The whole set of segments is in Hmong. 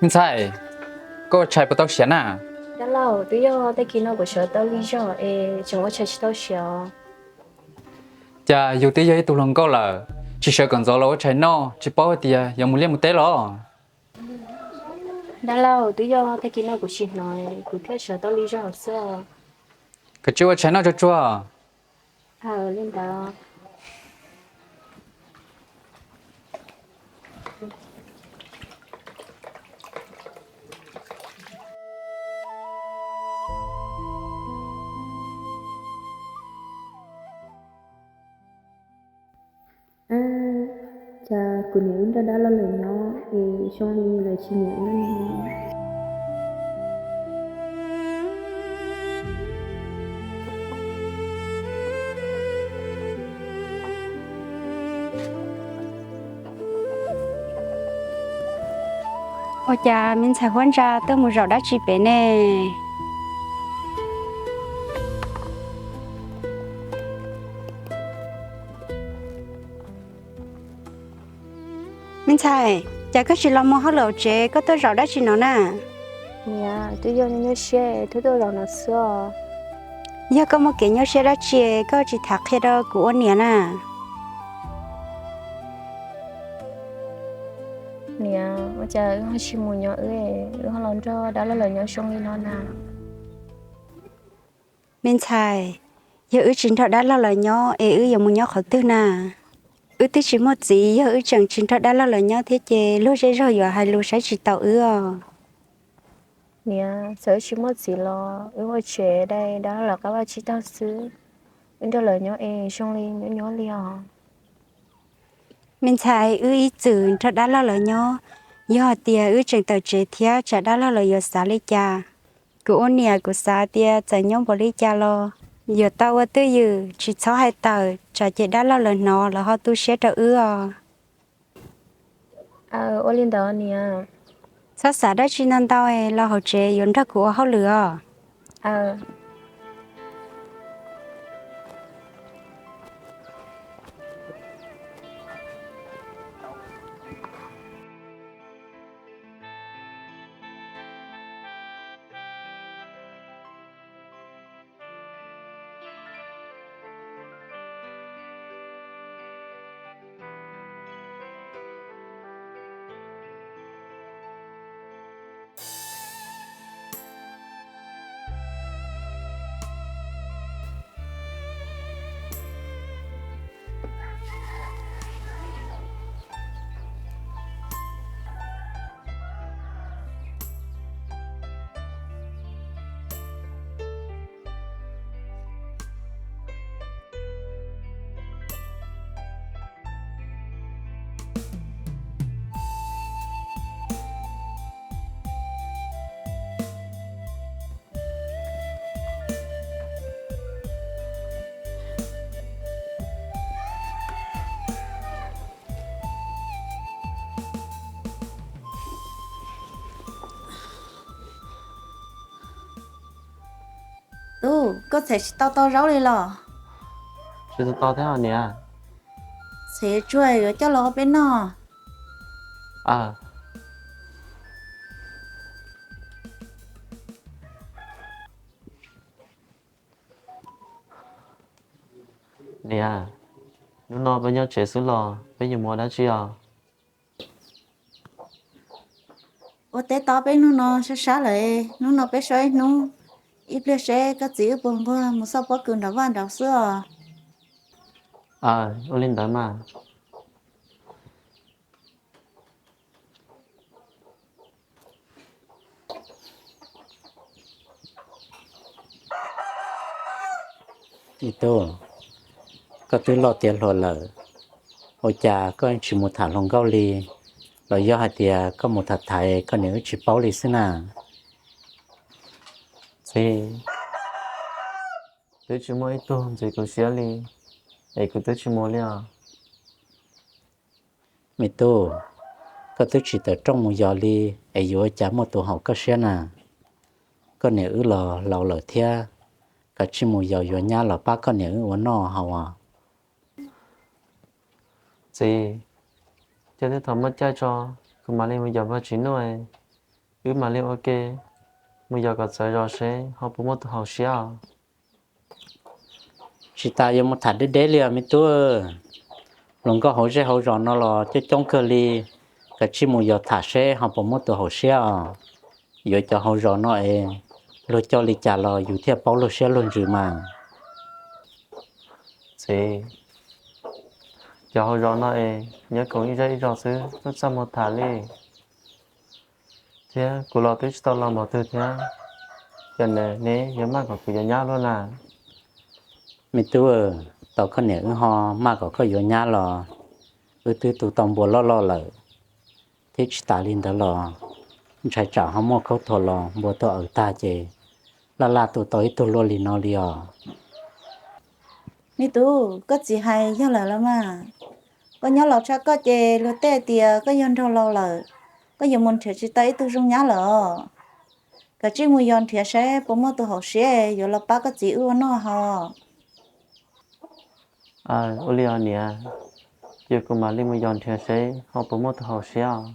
Me ntxhais, koj ua tshais puas tau siav na? Dab laug, twb yog tag kis no kuv sawv tau lig zog es tseem ua tshais tsis tau siav os. Cas yus twb yog ib tug hluas nkauj lawm, tsis sawv kom ntxov los ua tshais noj, tsis paub hais tias yuav mus liaj mus teb los? Dab laug, twb yog tag kis no kuv tsis hnov, kuv thiaj sawv tau lig zog xwb. Koj cia ua tshais noj tsuag tsuag. Li ntawd. Cas kuv niam wb nrog dab laug lawv nyob es zoo li lawv tsis nyiam wb ne? Ua cas me ntxhais Huab Ntsa tuaj mus zaum dab tsi pem ne? Me ntxhais, cas koj tsis los mus hauj lwm hauv tsev, koj tuaj zaum dab tsi no na? Niam, twb yog nyuaj nyuaj siab thiaj tuaj zaum no xwb os. Yog koj muaj kev nyuaj siab dab tsi koj tsis tham qhia rau kuv ua niam na? Niam, ua cas wb ho tsis mus nyob wb, wb ho los nrog dab laug lawv nyob zoo li no na? Me ntxhais, yog wb tsis nrog dab laug lawv nyob es wb yuav mus nyob qhov twg na? Wb twb tsis muaj txiv, yog wb tseem tsis nrog dab laug lawv nyob thiab ces luag zej zog yuav hais lus saib tsis taus wb os. Niam, txawm wb tsis muaj txiv los wb ua tsev dai dab laug lawv qab vaj tsib taug xwb, wb nrog lawv nyob es zoo li nyob nyob li os. Me ntxhais, wb ib txwm nrog dab laug lawv nyob, yog hais tias wb tseem tawm tsev thiab tsam dab laug lawv yuav xav li cas? Kuv ua niam kuv xav tias txawm nyob npaum li cas los yuav tau ua twj ywm, tsis txhob hais tawm tsam ces dab laug lawv hnov lawv ho tu siab rau wb os. Ua li ntawd niam. Txhob xav dab tsi ntau ntau, los hauv tsev yuav nrog kuv ua hauj lwm os. Tub, koj txhais tsis tau tau zaub li los? Tsis tau tau thiab niam. Txhais tsuag yuav coj los ua peb noj. Niam, hnub no peb nyob tsev xwb los peb yuav mus ua dab tsi os? Ua teb tau peb hnub no sab sab lawm, hnub no peb so ib hnub, ib pliag seb koj txiv wb puas nquag mus xauj pob kws nram vaj nraud xwb os. Ua li ntawd mas. Me tub, koj twb loj tiav hluas lawm, ua cas koj tsis mus tham hluas nkauj li? Los yog hais tias koj mus tham thaiv koj niam wb tsis paub li xwb na? Txiv, twb tsis muaj ib tug ntxiv kuv siab li, es kuv twb tsis mus li os. Me tub, koj twb tsis tawm rooj mus yos li, es yuav ua cas muaj tus haum koj siab na? Koj niam wb los laus lawm thiab, kav tsij mus yos yuav nyab los pab koj niam wb ua noj haus os. Txiv, cia twb thaum muaj caij tso, kuv mam li mus yos npawg Tsis Nuj, wb mam li ua ke mus yos kom txawv zos seb ho puas muaj tus haum siab os. Tsis tas yuav mus tham deb deb li os me tub. Hluas nkauj hauv zej hauv zos no los coob coob kawg li, kav tsij mus yos tham seb ho puas muaj tus haum siab os. Yuav cov hauv zos no es luag coj li cas los yus thiaj paub luag siab luag ntsws mas. Txiv, cov hauv zos no es nyob koom ib zej ib zos xwb, twb txaj muag tham li. Thiab kuv los twb tsis tau laus npaum twg thiab, cas neb yuav maj kom kuv yuav nyab luaj na? Me tub, tau koj niam wb ho maj kom koj yuav nyab los wb twb tu tau npua loj loj lawm, thiab tsis tas li ntawd los ntshai tsam ho muaj khaub thuas los npua tuag aws tag ces laj laj tu tau ib tug luaj li no li os. Me tub, koj txiv hais yog lawm los mas. Koj nyob laus tshaj koj ces luag tej tias koj yog nraug laus lawm, koj yuav mus nrhiav tsis tau ib tug zoo nyab lawm os. Kav tsij mus yos nrhiav saib puas muaj tus haum siab yuav los pab koj txiv wb ua noj haus. Ua li os niam, ces kuv mam li mus yos nrhiav seb ho puas muaj tus haum siab os.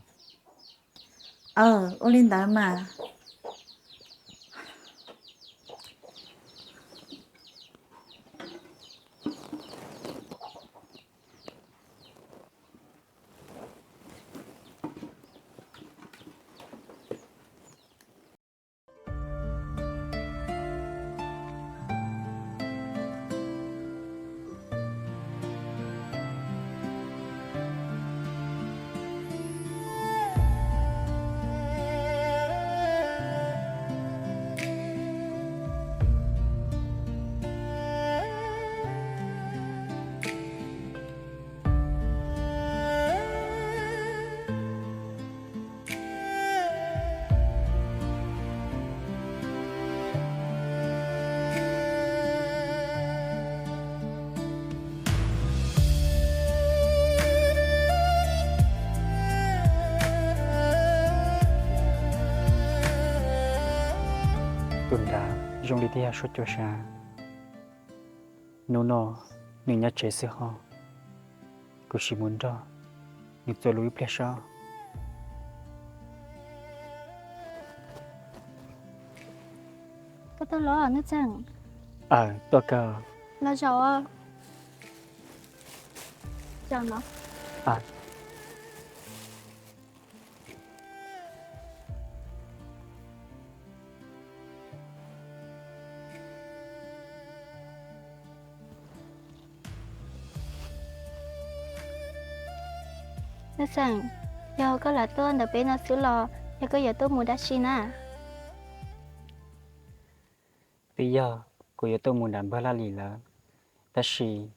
Aw, ua li ntawd mas. Tus nrad zoo li twb yog Suab Cua sav. Hnub no nws nyob tsev xwb ho, kuv sim mus nrog nws txuas lus ib pliag saib. Koj tuaj los Nuj Txeeg? Aw, tuaj kawg. Los zaum. Nuj Txeeg, yog koj lam tuaj ntawm peb no xwb los yog koj yuav tuaj mus dab tsi na? Twb yog kuv yuav tuaj mus nram npawg Laj Lis lawm, tab sis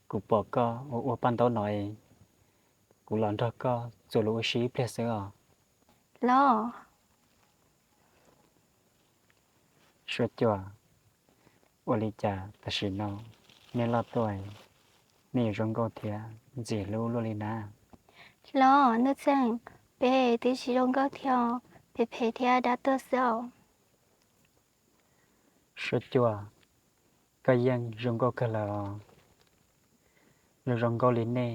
kuv pom koj ua ua paj ntaub no es kuv los nrog koj txuas lus ua si ib pliag xwb os. Los, Suab Cua, ua li cas tam sim no nej loj tuaj, nej yuav zoo nkauj thiab ntxim hlub luaj li na? Los Nuj Txeeg, peb twb tsis zoo nkauj thiab, phem phem thiab dab tuag xwb os. Suab Cua, koj yeej zoo nkauj kawg lawm os. Zoo zoo nkauj li nej,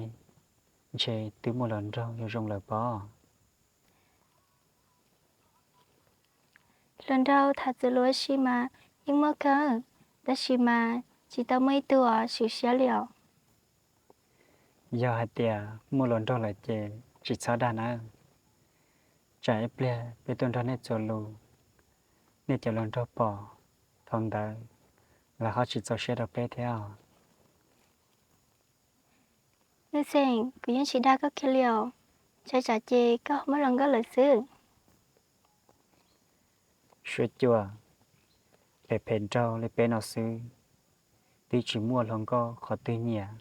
ntshe twb muaj hluas nraug zoo zoo lawm pob. Hluas nraug tham txuas lus ua si mas yeej muaj kawg, tab sis mas tsis tau muaj ib tug uas swm siab li os. Yog hais tias muaj hluas nraug lawm ces tsis txhob dag nawb. Tsam ib pliag peb tuaj nrog nej txuas lus, nej cov hluas nraug pom thaum ntawd lawv ho tsis txaus siab rau peb thiab os. Nuj Xeem, kuv yeej tsis dag koj kiag li os. Ntshai tsam ces koj ho muab hluas nkauj lawm xwb. Suab Cua, phem phem nraug li peb no xwb, twb tsis muaj hluas nkauj qhov twg nyiam,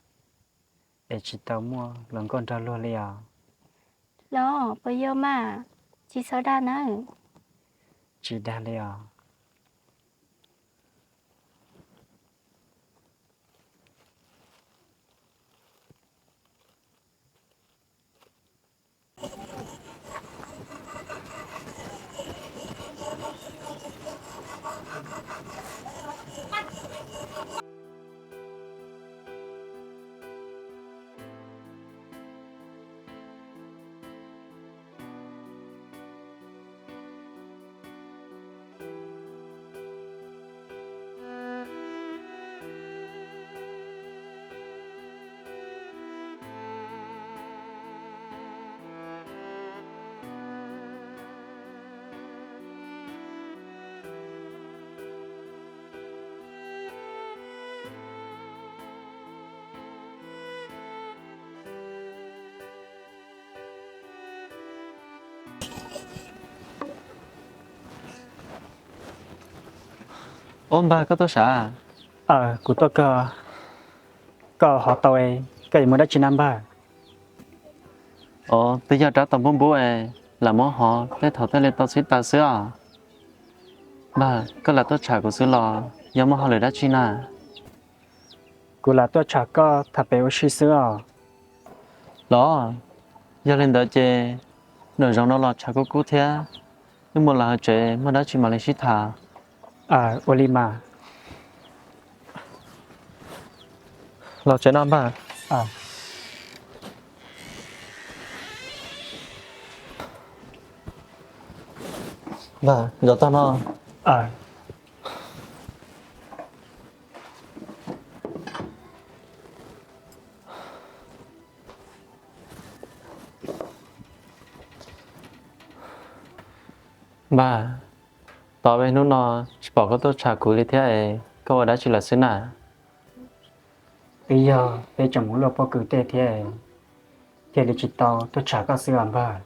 es tsis tau muaj hluas nkauj nrog luag li os. Los puas yog mas, tsis txhob dag nawb. Tsis dag li os. Ob npawg, koj tuaj sav? Aw, kuv tuaj kawg. Koj ho tau, koj yuav muaj dab tsi na npawg? Os, twb yog rab taus npub npub es lam muab hov tej thaum tej li tau txhib taws xwb os. Npawg, koj lam tuaj tsham kuv xwb los yog muaj hauj lwm dab tsi na? Kuv lam tuaj tsham koj tham pem ua si xwb os. Los, yog li ntawd ces nram zoov no los tshav kub kub thiab, wb mus los hauv tsev muaj dab tsi mam li sib tham. Ua li mas. Los tsev no npawg. Npawg, zov tag no. Npawg, tos peb hnub no tsis pom koj tuaj tsham kuv li thiab es koj ua dab tsi lawm xwb na? Twb yog peb tseem mus luaj pob kws tej thiab, thiaj li tsis tau tuaj tsham koj xwb os npawg.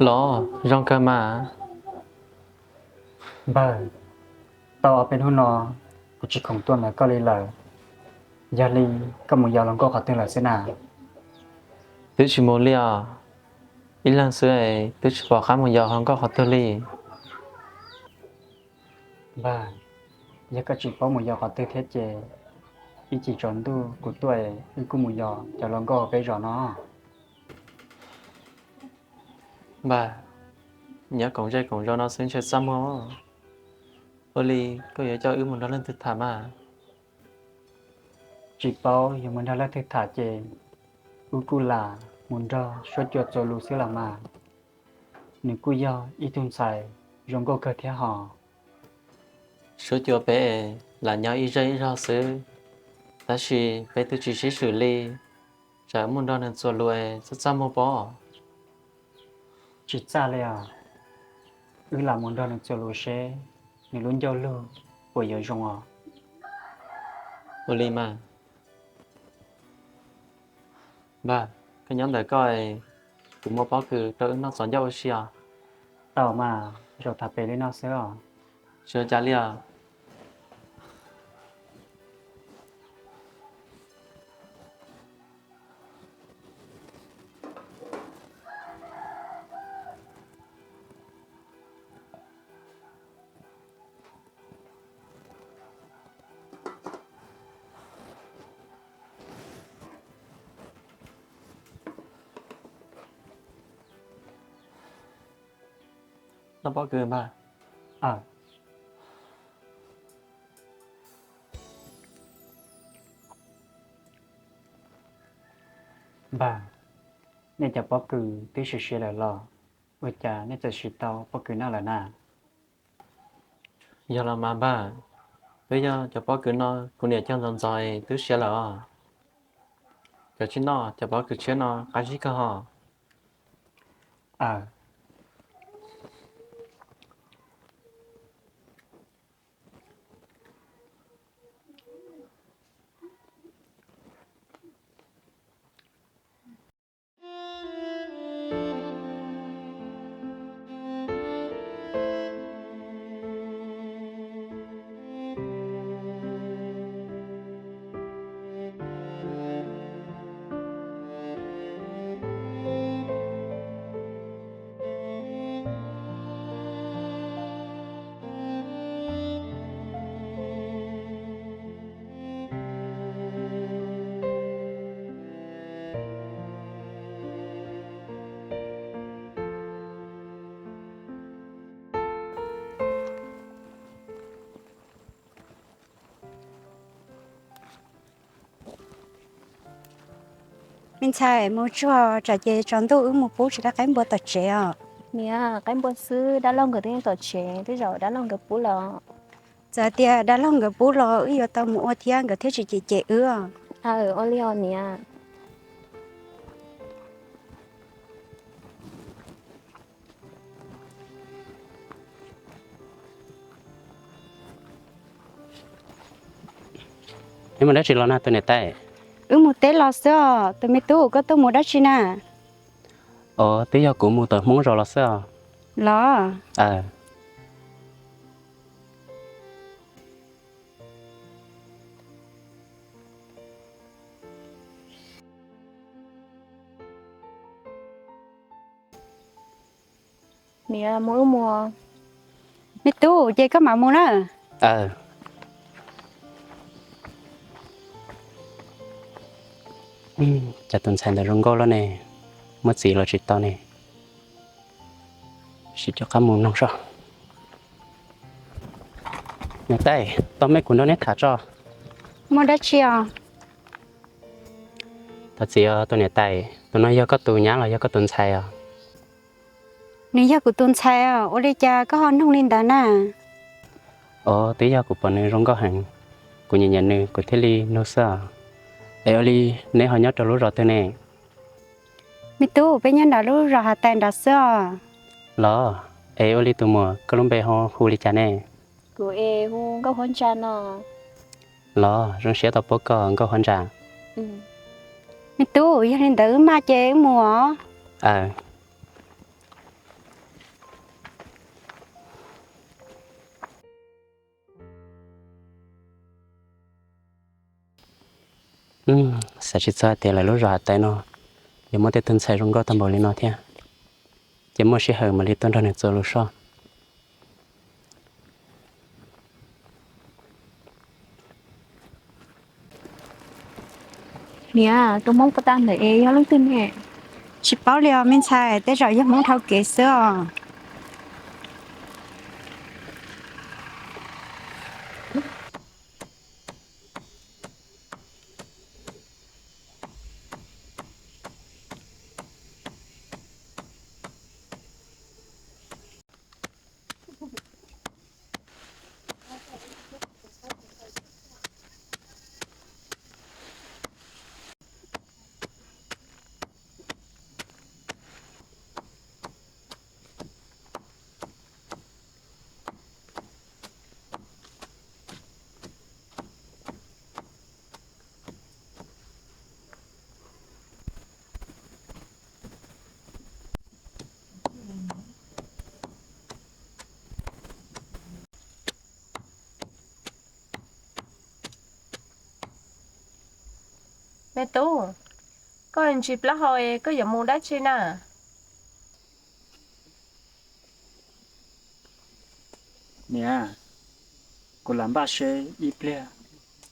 Los zoo kawg mas. Npawg, tau ob peb hnub no kuv tsis khoom tuaj ntawm koj li lawm, yog li koj mus yos hluas nkauj qhov twg lawm xwb na? Twb tsis mus li os, ib leeg xwb twb tsis pom qab mus yos hluas nkauj qhov twg li. Npawg, yog koj tsis paub mus yos qhov twg thiab ces ib chim tsaus ntuj kuv tuaj wb kuj mus yos cov hluas nkauj peb zos no. Npawg, nyob koom zej koom zos no xwb ntshe txaj muag. Ua li koj yuav coj wb mus nrog leej twg tham mas? Tsis paub yuav mus nrog leej twg tham ces wb kuj lam mus nrog Suab Cua txuas lus xwb los mas. Nws kuj yog ib tug ntxhais zoo nkauj kawg thiab hos. Suab Cua peb lam nyob ib zej ib zog xwb, tab sis peb twb tsis sib swm li, tsam muaj nrog nws txuas lus es txaj txaj muag pob. Tsis txaj li os, wb lam mus nrog nws txuas lus seb nws lub ncauj lug puas yuav zoo os. Ua li mas. Npawg, koj nyob ntawm koj, kuv muab pob kws rau wb noj txov ncauj ua si os. Tau mas, zaum tham pem li no xwb os. Tsis ua cas li os. Noj pob kws npawg. Npawg, nej cov pob kws twb siav siav lawm los ua cas nej txawm siv tau pob kws noj lawm na? Yog los mas npawg, twb yog cov pob kws no kuv niam cog ntxov ntxov twb siav lawm os. Cov tsib noj cov pob kws tshiab no qab zib kawg hos. Me ntxhais, mus tsuag tsam ces tsaus ntuj wb mus pub tsis tau qaib npua tom tsev os. Niam, qaib npua xwb, dab laug nkawd twb tom tsev, twb zaum dab laug nkawd pub lawm. Txawm tias dab laug nkawd pub los wb yuav tau mus ua thiab, nkawd thiaj tsis cem cem wb os. Aw, ua li os niam. Neb mus dab tsi los na tus niam tais? Wb mus teb los xwb os. Tus me tub, koj tuaj mus dab tsi na? Os, twb yog kuv mus tom Hmoob zos los xwb os. Los? Aw. Niam, mus wb mus. Me tub, ces koj mam mus na. Aw. Cas tus ntxhais ntawd zoo nkauj loj ne, muaj txiv los tsis tau ne. Sim coj qab mus noog soj. Niam tais, tau mej kuv nrog neb tham tso. Muaj dab tsi os? Thov txim os tus niam tais, tus no yog koj tus nyab los yog koj tus ntxhais os? Nws yog kuv tus ntxhais os, ua li cas koj ho nug li ntawd na? Os, twb yog kuv pom nws zoo nkauj heev, kuv nyiam nyiam nws kuv thiaj li nug xwb os. Es ua li neb ho nyob rau lub zos twg ne? Me tub, peb nyob nram lub zos Hav Tais nrad xwb os. Los, es ua li tus muam koj lub npe ho hu li cas ne? Kuv es hu Nkauj Huab Ntsa no. Los, zoo siab tau pom koj Nkauj Huab Ntsa. Me tub, yog li ntawd wb maj ces wb mus os. Aw. Xav tsis txog hais tias lawv lub zos Hav Tais no yuav muaj tej tug ntxhais zoo nkauj tag npaum li no thiab. Ces muaj sij hawm mam li tuaj nrog nws txuas lus soj. Niam, tus Hmoob puas tag ntawm es yog leej twg ne? Tsis paub li os me ntxhais, tej zaum yog Hmoob dhau kev xwb os. Me tub, koj ntsis plaub hau es koj yuav mus dab tsi na? Niam, kuv lam npaj seb ib pliag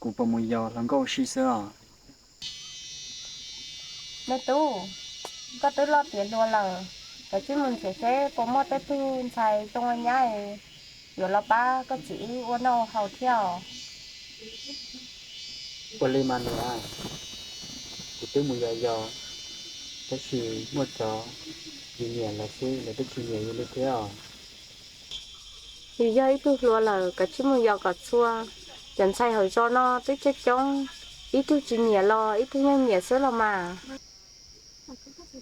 kuv puas mus yos hluas nkauj ua si xwb os. Me tub, koj twb loj tiav hluas lawm, koj cia li mus nrhiav seb puas muaj tej tug ntxhais zoo ua nyab yuav los pab koj txiv wb ua noj ua haus thiab os. Ua li mas niam, kuv twb mus yos yos, tab sis muaj cov nyiam nyiam lawv xwb, lawv twb tsis nyiam yus li thiab os. Yus yog ib tug hluas lawm, koj cia li mus yos kom txhua. Cov ntxhais hauv zos no twb coob coob, ib tug tsis nyiam los ib tug yeej nyiam xwb los mas.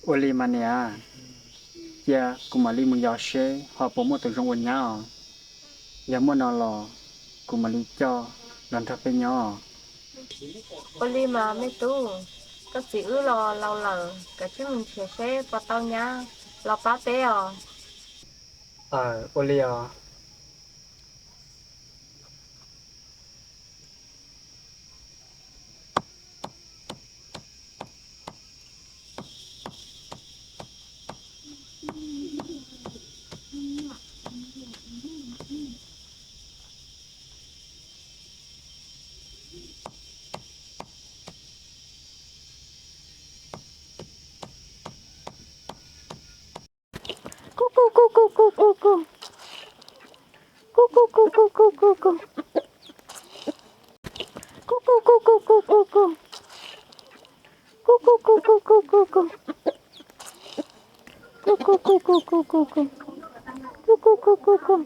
Ua li mas niam, cia kuv mam li mus yos seb ho puas muaj tus zoo ua nyab os. Yog muaj no los kuv mam li coj los nrog peb nyob. Ua li mas me tub, koj txiv wb los laus lawm, koj cia li mus nrhiav seb puas tau nyab los pab peb os. Aw, ua li os. Kuj kuj kuj kuj kuj kuj kuj. Kuj kuj kuj kuj kuj kuj kuj. Kuj kuj kuj kuj kuj kuj kuj. Kuj kuj kuj kuj Kuj kuj kuj. Kuj kuj kuj kuj kuj kuj kuj. Kuj kuj kuj kuj kuj.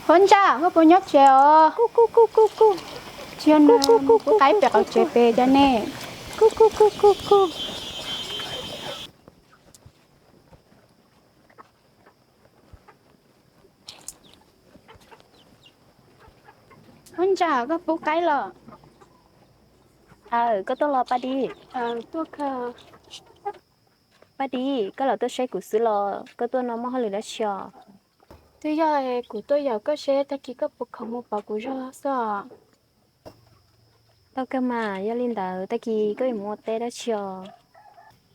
Huab ntsa, koj puas nyob tsev os? Kuj kuj kuj kuj kuj. Tsis yog nws kuj kuj kuj kuj qaib pem qaum tsev pem cov ne. Kuj kuj kuj kuj kuj. Huab ntsa, koj pub qaib los? Aw, koj tuaj los Paj Dib? Paj Dib, koj los tuaj saib kuv xwb los koj tuaj no muaj hauj lwm dab tsi os? Twb yog kuv tuaj yaum koj seb tag kis koj puas khoom mus pom kuv zog xwb os. Tau kawg mas, yog li ntawd tag kis koj yuav mus ua teb dab tsi os?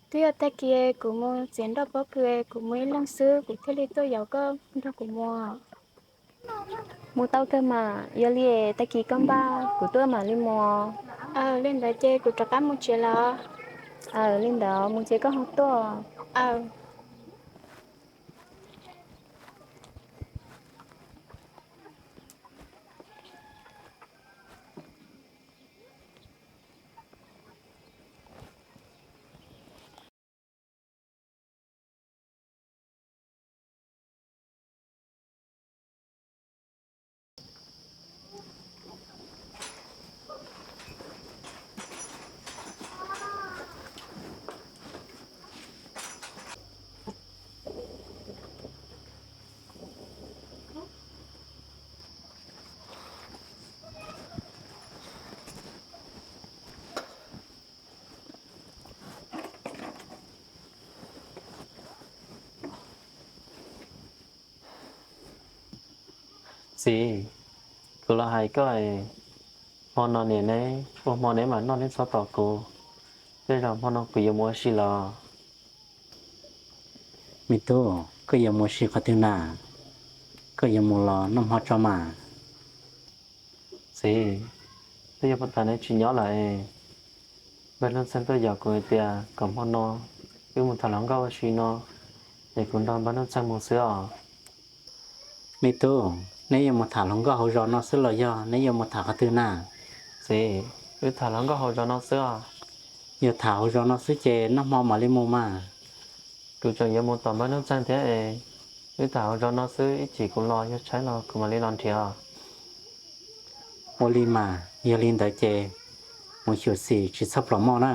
Twb yog tag kis kuv mus txiav nroj pob kws, kuv mus ib leeg xwb kuv thiaj li tuaj yaum koj nrog kuv mus. Mus tau kawg mas, yog li tag kis koj npaj kuv tuaj mam li mus. Aw, li ntawd ces kuv rov qab mus tsev lawm. Aw, li ntawd mus ces koj ho tuaj. Aw. Txiv, kuv los hais koj, hmo no niam neb ua hmo neb mam noj neb txhob tos kuv, tej zaum hmo no kuv yuav mus ua si los. Me tub, koj yuav mus ua si qhov twg na? Koj yuav mus los noj hmo tso mas. Txiv, twb yog puag ta neb tsis nyob lawm es npawg Nuj Txeeg tuaj yaum kuv hais tias kom hmo no wb mus tham hluas nkauj ua si no, es kuv nrog npawg Nuj Txeeg mus xwb os. Me tub, neb yuav mus tham hluas nkauj hauv zos no xwb los yog neb yuav mus tham qhov twg na? Txiv, wb tham hluas nkauj hauv zos no xwb os. Yog tham hauv zos no xwb ces noj hmo mam li mus mas. Kuv tseem yuav mus tom npawg Nuj Txeeg thiab es, wb tham hauv zos no xwb ib chim kuv los yog tshaib los kuv mam li los nrhiav os. Ua li mas, yog li ntawd ces mus xyuam xim tsis txhob plhom moj na.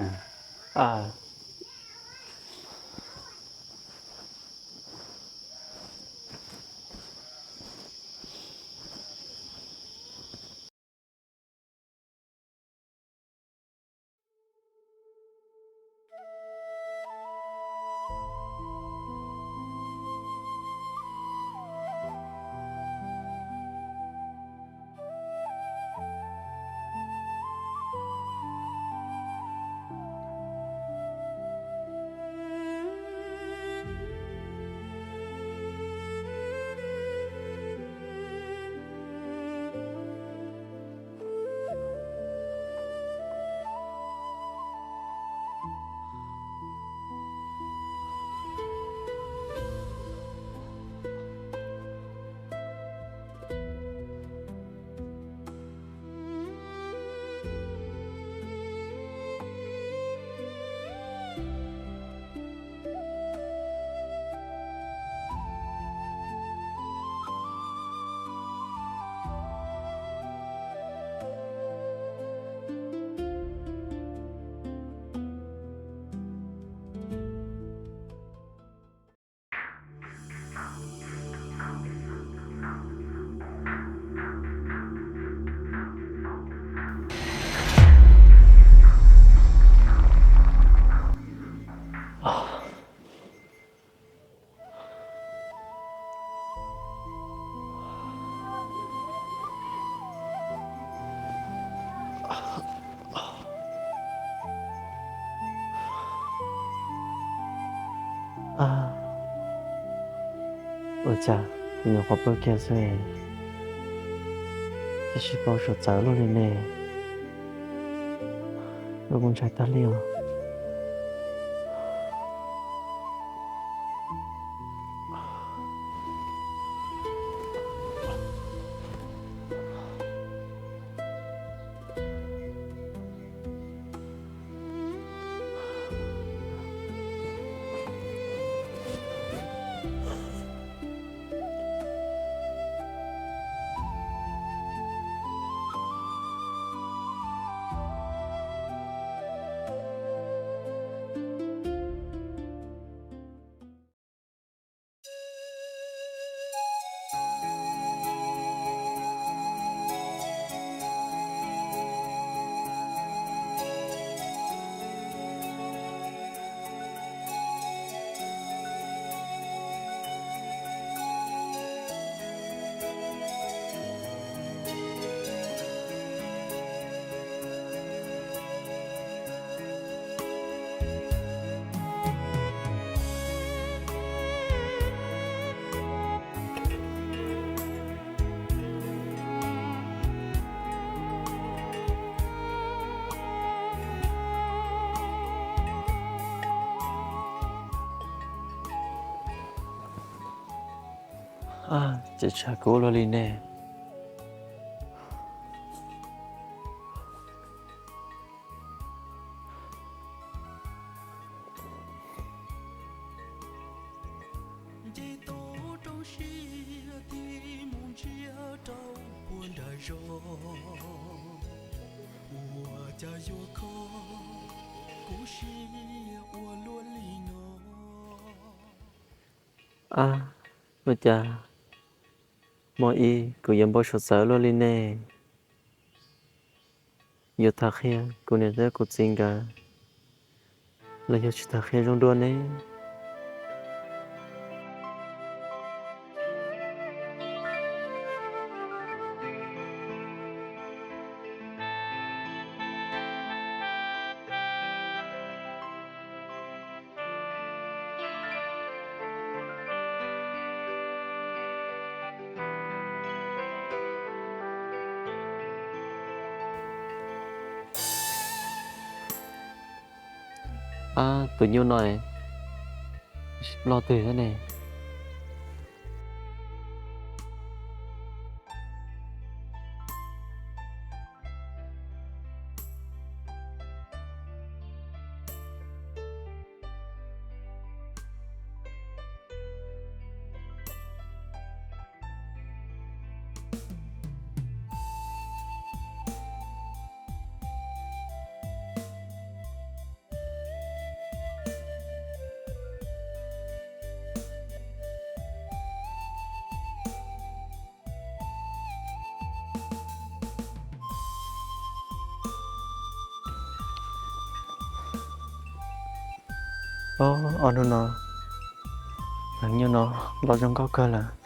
Ua cas kuv nyuam qhuav pw kiag xwb, tab sis pw saum txawv luaj li ne, kuv ntshai tag li os. Tseem tshuav kuv ua luaj li ne. Ab, ua cas hmo ib kuv yuav npau suav txawv luaj li ne? Yuav tham qhia kuv niam thiab kuv txiv nkawd los yog tsis tham qhia zoo dua ne? Ab, tus nyuj no loj twg thiab ne? Ob hnub no, nyuj no loj zoo nkauj kawg lawm.